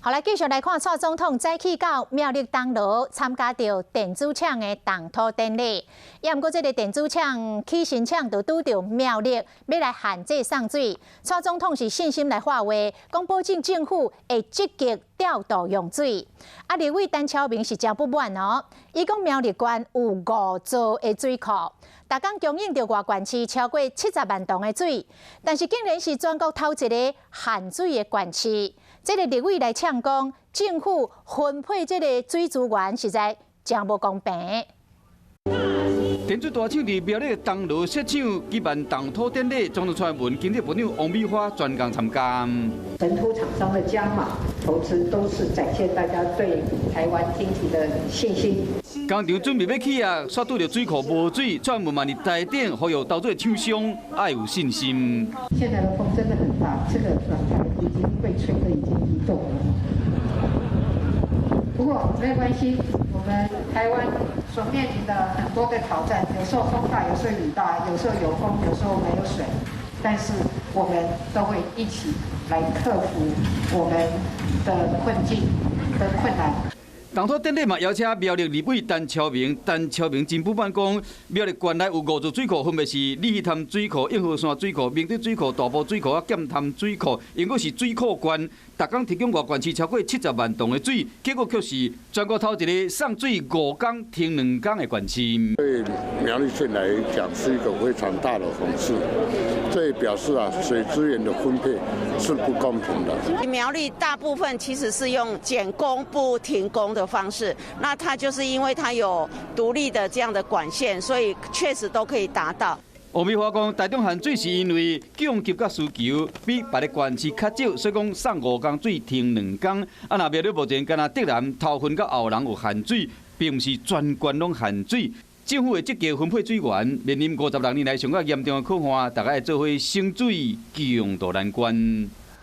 好來，繼續來看蔡總統早起到苗栗東螺參加著電子廠的動土典禮。也毋過，這个電子廠起新廠就拄著苗栗欲來限制送水。蔡總統是信心來發話，講保證政府會積極調度用水。啊，立委陳超明是誠不滿哦，伊講苗栗縣有五座的水庫，逐工供應著外縣市超過70萬桶的水，但是竟然是全國頭一个限水的縣市。這个立委來嗆講，政府分配這个水資源實在誠無公平。電子大廠佇苗栗東螺設廠舉辦動土典禮，總統蔡英文、經濟部長王美花專工參加。本土廠商的加碼投資，都是展現大家對台灣經濟的信心。工廠準備欲起啊，煞拄著水庫無水，蔡英文嘛佇台頂呼籲投資廠商愛有信心。現在的風真的很大，這個轉台已經被吹得已經移動了。不過沒有關係，我們台灣所面臨的很多的挑戰，有時候風大，有時候雨大，有時候有風，有時候沒有水，但是我們都會一起來克服我們的困境的困難。動土典禮嘛，邀請苗栗立委陳超明，陳超明真不滿講，苗栗縣內有五座水庫，分別是鯉魚潭水庫、應和山水庫、明德水庫、大埔水庫佮劍潭水庫，猶閣是水庫縣，逐工提供外縣市超過70萬桶的水，結果卻是全國頭一个送水五工停兩工的縣市。對苗栗縣來講是一個非常大的諷刺，這也表示啊，水資源的分配是不公平的。苗栗大部分其實是用減供不停工的方式，那它就是因為它有獨立的這樣的管線，所以確實都可以達到。王美花講，台中限水是因為供給佮需求比別个縣市較少，所以講送五工水停兩工。啊，若苗栗目前干焦竹南、頭份佮後龍有限水，並毋是全縣攏限水。政府會積極分配水源，面臨56年來上較嚴重的渴旱，大家會做伙省水，共渡難關。